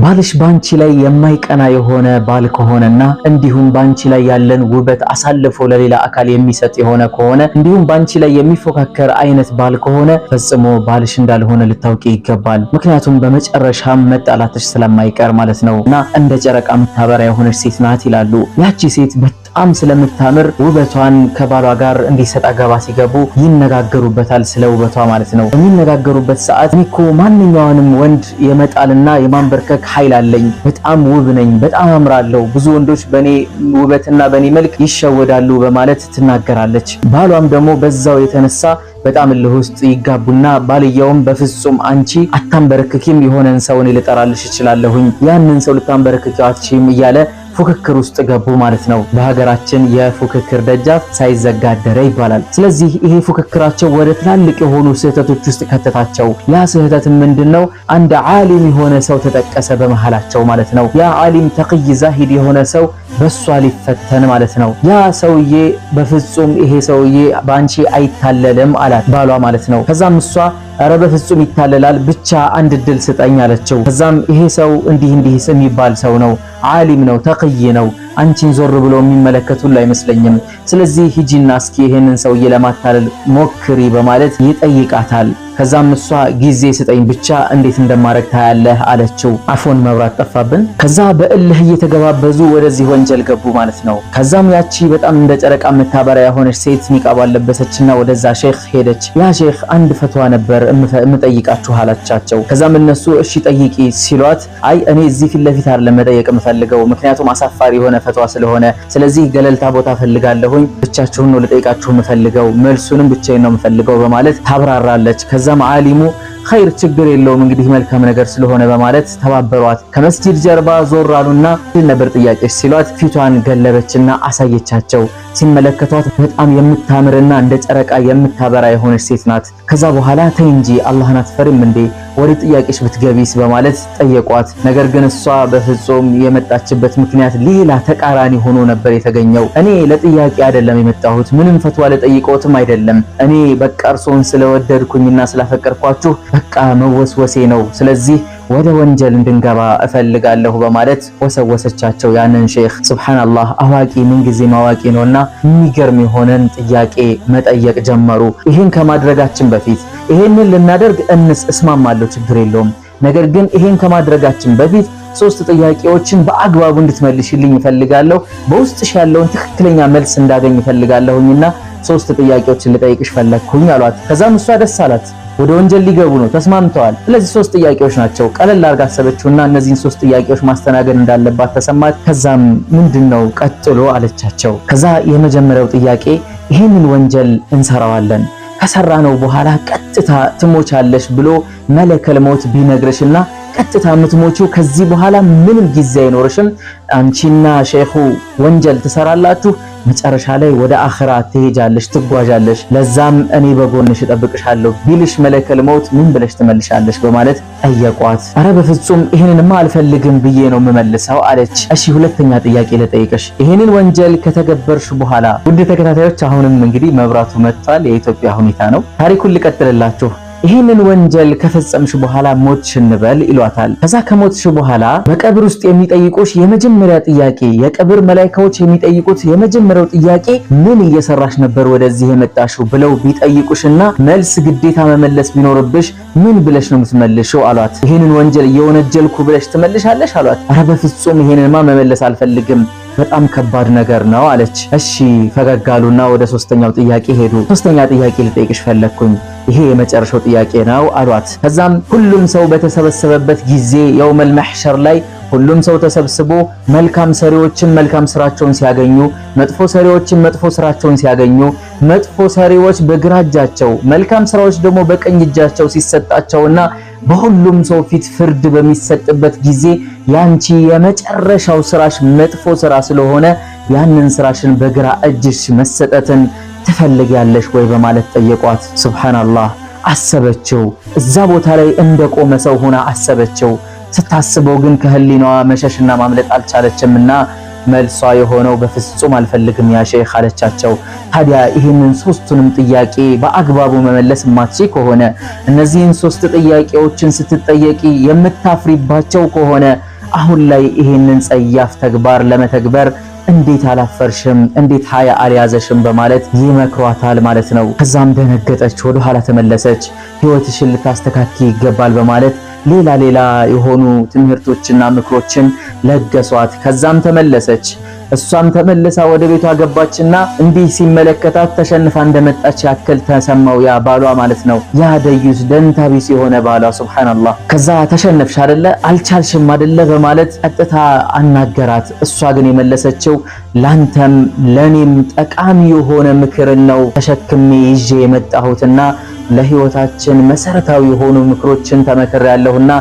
ባልሽ ባንቺ ላይ የማይቀና የሆነ ባል ከሆነና እንዲሁም ባንቺ ላይ ያለን ውበት አሳልፎ ለሌላ አካል የሚሰጥ የሆነ ከሆነ፣ እንዲሁም ባንቺ ላይ የሚፎካከር አይነት ባል ከሆነ፣ ፈጽሞ ባልሽ እንዳልሆነ ልታውቂ ይገባል። ምክንያቱም በመጨረሻም መጣላትሽ ስለማይቀር ማለት ነው። እና እንደ ጨረቃ የምታበራ የሆነች ሴት ናት ይላሉ። ያቺ ሴት በጣም ስለምታምር ውበቷን ከባሏ ጋር እንዲሰጥ አገባ ሲገቡ ይነጋገሩበታል፣ ስለ ውበቷ ማለት ነው። በሚነጋገሩበት ሰዓት እኔ እኮ ማንኛውንም ወንድ የመጣልና የማንበርከክ ኃይል አለኝ፣ በጣም ውብ ነኝ፣ በጣም አምራለሁ፣ ብዙ ወንዶች በኔ ውበትና በኔ መልክ ይሸወዳሉ በማለት ትናገራለች። ባሏም ደግሞ በዛው የተነሳ በጣም እልህ ውስጥ ይጋቡና ባልየውም በፍጹም አንቺ አታንበረክኪም፣ የሆነን ሰው እኔ ልጠራልሽ እችላለሁኝ፣ ያንን ሰው ልታንበረክኪው አትችይም እያለ ፉክክር ውስጥ ገቡ ማለት ነው። በሀገራችን የፉክክር ደጃፍ ሳይዘጋ አደረ ይባላል። ስለዚህ ይሄ ፉክክራቸው ወደ ትላልቅ የሆኑ ስህተቶች ውስጥ ከተታቸው። ያ ስህተት ምንድነው? አንድ ዓሊም የሆነ ሰው ተጠቀሰ በመሃላቸው ማለት ነው። ያ ዓሊም ተቅይ ዛሂድ የሆነ ሰው በሷ ሊፈተን ማለት ነው። ያ ሰውዬ በፍጹም ይሄ ሰውዬ በአንቺ አይታለልም አላት ባሏ ማለት ነው። ከዛም እሷ ኧረ በፍጹም ይታለላል፣ ብቻ አንድ እድል ስጠኝ አለችው። ከዛም ይሄ ሰው እንዲህ እንዲህ የሚባል ሰው ነው፣ ዓሊም ነው፣ ተቅይ ነው፣ አንቺን ዞር ብሎ የሚመለከት ሁሉ አይመስለኝም። ስለዚህ ሂጂና እስኪ ይሄንን ሰውዬ ለማታለል ሞክሪ በማለት ይጠይቃታል። ከዛም እሷ ጊዜ ስጠኝ ብቻ፣ እንዴት እንደማረግ ታያለህ አለችው። አፎን መብራት ጠፋብን። ከዛ በእልህ እየተገባበዙ ወደዚህ ወንጀል ገቡ ማለት ነው። ከዛም ያቺ በጣም እንደ ጨረቃ የምታበራ የሆነች ሴት ኒቃብ ለበሰችና ወደዛ ሼክ ሄደች። ያ ሼክ አንድ ፈትዋ ነበር የምጠይቃችሁ አላቻቸው። ከዛም እነሱ እሺ ጠይቂ ሲሏት፣ አይ እኔ እዚህ ፊት ለፊት አይደለም መጠየቅ የምፈልገው፣ ምክንያቱም አሳፋሪ የሆነ ፈትዋ ስለሆነ፣ ስለዚህ ገለልታ ቦታ ፈልጋለሁኝ፣ ብቻችሁን ነው ልጠይቃችሁ የምፈልገው፣ መልሱንም ብቻዬን ነው የምፈልገው በማለት ታብራራለች። ከዛም ዓሊሙ ኸይር ችግር የለውም፣ እንግዲህ መልካም ነገር ስለሆነ በማለት ተባበሯት። ከመስጂድ ጀርባ ዞር አሉና ነበር ጥያቄሽ ሲሏት ፊቷን ገለበችና አሳየቻቸው። ሲመለከቷት በጣም የምታምርና እንደ ጨረቃ የምታበራ የሆነች ሴት ናት። ከዛ በኋላ ተይ እንጂ አላህን አትፈሪም እንዴ? ወደ ጥያቄሽ ብትገቢስ በማለት ጠየቋት። ነገር ግን እሷ በፍጹም የመጣችበት ምክንያት ሌላ ተቃራኒ ሆኖ ነበር የተገኘው። እኔ ለጥያቄ አይደለም የመጣሁት፣ ምንም ፈትዋ ለጠይቀውትም አይደለም። እኔ በቃ እርሶን ስለወደድኩኝና ስላፈቀርኳችሁ በቃ መወስወሴ ነው። ስለዚህ ወደ ወንጀል እንድንገባ እፈልጋለሁ በማለት ወሰወሰቻቸው ያንን ሼክ። ሱብሃንአላህ፣ አዋቂ ምንጊዜም አዋቂ ነውና የሚገርም የሆነን ጥያቄ መጠየቅ ጀመሩ። ይህን ከማድረጋችን በፊት፣ ይሄንን ልናደርግ እንስ እስማማለሁ፣ ችግር የለውም። ነገር ግን ይሄን ከማድረጋችን በፊት ሶስት ጥያቄዎችን በአግባቡ እንድትመልሽልኝ እፈልጋለሁ። በውስጥሽ ያለውን ትክክለኛ መልስ እንዳገኝ እፈልጋለሁኝና ሶስት ጥያቄዎችን ልጠይቅሽ ፈለግኩኝ አሏት። ከዛም እሷ ደስ አላት። ወደ ወንጀል ሊገቡ ነው፣ ተስማምተዋል። ስለዚህ ሶስት ጥያቄዎች ናቸው። ቀለል አድርጋ አሰበችውና እነዚህን ሶስት ጥያቄዎች ማስተናገድ እንዳለባት ተሰማት። ከዛም ምንድነው ቀጥሎ አለቻቸው። ከዛ የመጀመሪያው ጥያቄ፣ ይህንን ወንጀል እንሰራዋለን፣ ከሰራነው በኋላ ቀጥታ ትሞቻለሽ ብሎ መለከል ሞት ቢነግርሽና ቀጥታ የምትሞቺው፣ ከዚህ በኋላ ምንም ጊዜ አይኖርሽም፣ አንቺና ሼኹ ወንጀል ትሰራላችሁ፣ መጨረሻ ላይ ወደ አኺራ ትሄጃለሽ፣ ትጓዣለሽ፣ ለዛም እኔ በጎንሽ እጠብቅሻለሁ ቢልሽ መለከል ሞት ምን ብለሽ ትመልሻለሽ በማለት ጠየቋት። አረ በፍጹም ይሄንንማ አልፈልግም ብዬ ነው የምመልሰው አለች። እሺ ሁለተኛ ጥያቄ ልጠይቅሽ፣ ይሄንን ወንጀል ከተገበርሽ በኋላ፣ ውድ ተከታታዮች አሁንም እንግዲህ መብራቱ መጥቷል፣ የኢትዮጵያ ሁኔታ ነው። ታሪኩን ልቀጥልላችሁ። ይህንን ወንጀል ከፈጸምሽ በኋላ ሞትሽ እንበል ይሏታል። ከዛ ከሞትሽ በኋላ በቀብር ውስጥ የሚጠይቁሽ የመጀመሪያ ጥያቄ፣ የቀብር መላኢካዎች የሚጠይቁት የመጀመሪያው ጥያቄ ምን እየሰራሽ ነበር ወደዚህ የመጣሽው ብለው ቢጠይቁሽና መልስ ግዴታ መመለስ ቢኖርብሽ ምን ብለሽ ነው የምትመልሽው አሏት። ይህንን ወንጀል እየወነጀልኩ ብለሽ ትመልሻለሽ አሏት። ኧረ በፍጹም ይሄንንማ መመለስ አልፈልግም፣ በጣም ከባድ ነገር ነው አለች። እሺ ፈገግ አሉና ወደ ሶስተኛው ጥያቄ ሄዱ። ሶስተኛ ጥያቄ ልጠይቅሽ ፈለግኩኝ፣ ይሄ የመጨረሻው ጥያቄ ነው አሏት። ከዛም ሁሉም ሰው በተሰበሰበበት ጊዜ የውመል መሕሸር ላይ ሁሉም ሰው ተሰብስቦ መልካም ሰሪዎችን መልካም ስራቸውን ሲያገኙ፣ መጥፎ ሰሪዎችን መጥፎ ስራቸውን ሲያገኙ፣ መጥፎ ሰሪዎች በግራ እጃቸው፣ መልካም ስራዎች ደግሞ በቀኝ እጃቸው ሲሰጣቸውና በሁሉም ሰው ፊት ፍርድ በሚሰጥበት ጊዜ ያንቺ የመጨረሻው ስራሽ መጥፎ ስራ ስለሆነ ያንን ስራሽን በግራ እጅሽ መሰጠትን ትፈልጊያለሽ ወይ በማለት ጠየቋት። ሱብሃንአላህ፣ አሰበችው። እዛ ቦታ ላይ እንደቆመ ሰው ሆና አሰበችው። ስታስበው ግን ከህሊናዋ መሸሽና ማምለጥ አልቻለችምና መልሷ የሆነው በፍጹም አልፈልግም ያ ሼኽ አለቻቸው። ታዲያ ይህንን ሶስቱንም ጥያቄ በአግባቡ መመለስ ማትችይ ከሆነ፣ እነዚህን ሶስት ጥያቄዎችን ስትጠየቂ የምታፍሪባቸው ከሆነ፣ አሁን ላይ ይሄንን ጸያፍ ተግባር ለመተግበር እንዴት አላፈርሽም? እንዴት ሀያ አልያዘሽም? በማለት ይመክሯታል ማለት ነው። ከዛም ደነገጠች፣ ወደ ኋላ ተመለሰች። ህይወትሽን ልታስተካኪ ይገባል በማለት ሌላ ሌላ የሆኑ ትምህርቶችና ምክሮችን ለገሷት። ከዛም ተመለሰች። እሷም ተመልሳ ወደ ቤቷ ገባችና እንዲህ ሲመለከታት ተሸንፋ እንደመጣች ያክል ተሰማው፣ ያ ባሏ ማለት ነው። ያ ديوث ደንታቢስ የሆነ ባሏ سبحان الله። ከዛ ተሸነፍሽ አይደለ አልቻልሽም አይደለ በማለት ቀጥታ አናገራት። እሷ ግን የመለሰችው ላንተም ለኔም ጠቃሚ የሆነ ምክርን ነው ተሸክሜ ይዤ የመጣሁትና ለህይወታችን መሰረታዊ የሆኑ ምክሮችን ተመክሬያለሁና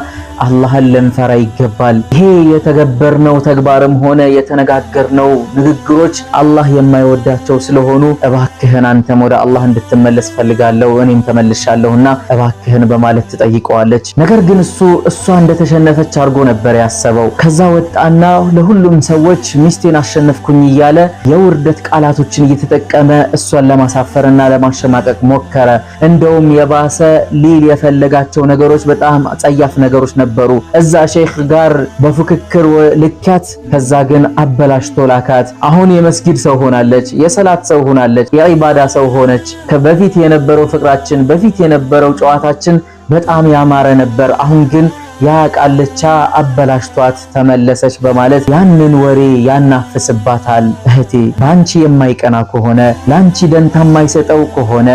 አላህን ልንፈራ ይገባል። ይሄ የተገበርነው ተግባርም ሆነ የተነጋገርነው ንግግሮች አላህ የማይወዳቸው ስለሆኑ እባክህን አንተም ወደ አላህ እንድትመለስ ፈልጋለሁ፣ እኔም ተመልሻለሁና እባክህን በማለት ትጠይቀዋለች። ነገር ግን እሱ እሷ እንደተሸነፈች አድርጎ ነበር ያሰበው። ከዛ ወጣና ለሁሉም ሰዎች ሚስቴን አሸነፍኩኝ እያለ የውርደት ቃላቶችን እየተጠቀመ እሷን ለማሳፈርና ለማሸማቀቅ ሞከረ። እንደውም የባሰ ሊል የፈለጋቸው ነገሮች በጣም ጸያፍ ነገሮች ነበሩ። እዛ ሼክ ጋር በፉክክር ልካት፣ ከዛ ግን አበላሽቶ ላካት። አሁን የመስጊድ ሰው ሆናለች፣ የሰላት ሰው ሆናለች፣ የዒባዳ ሰው ሆነች። ከበፊት የነበረው ፍቅራችን፣ በፊት የነበረው ጨዋታችን በጣም ያማረ ነበር። አሁን ግን ያ ቃልቻ አበላሽቷት ተመለሰች በማለት ያንን ወሬ ያናፍስባታል። እህቴ በአንቺ የማይቀና ከሆነ፣ ላንቺ ደንታ የማይሰጠው ከሆነ፣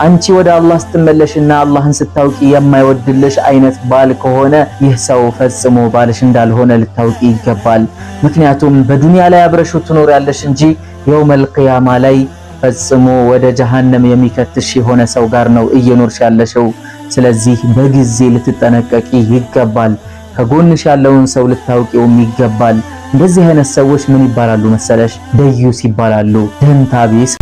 አንቺ ወደ አላህ ስትመለሽና አላህን ስታውቂ የማይወድልሽ አይነት ባል ከሆነ ይህ ሰው ፈጽሞ ባልሽ እንዳልሆነ ልታውቂ ይገባል። ምክንያቱም በዱንያ ላይ አብረሽው ትኖሪያለሽ እንጂ يوم القيامة ላይ ፈጽሞ ወደ ጀሃነም የሚከትሽ የሆነ ሰው ጋር ነው እየኖርሽ ያለሽው። ስለዚህ በጊዜ ልትጠነቀቂ ይገባል። ከጎንሽ ያለውን ሰው ልታውቂውም ይገባል። እንደዚህ አይነት ሰዎች ምን ይባላሉ መሰለሽ? ديوث ይባላሉ፣ ደንታቢስ።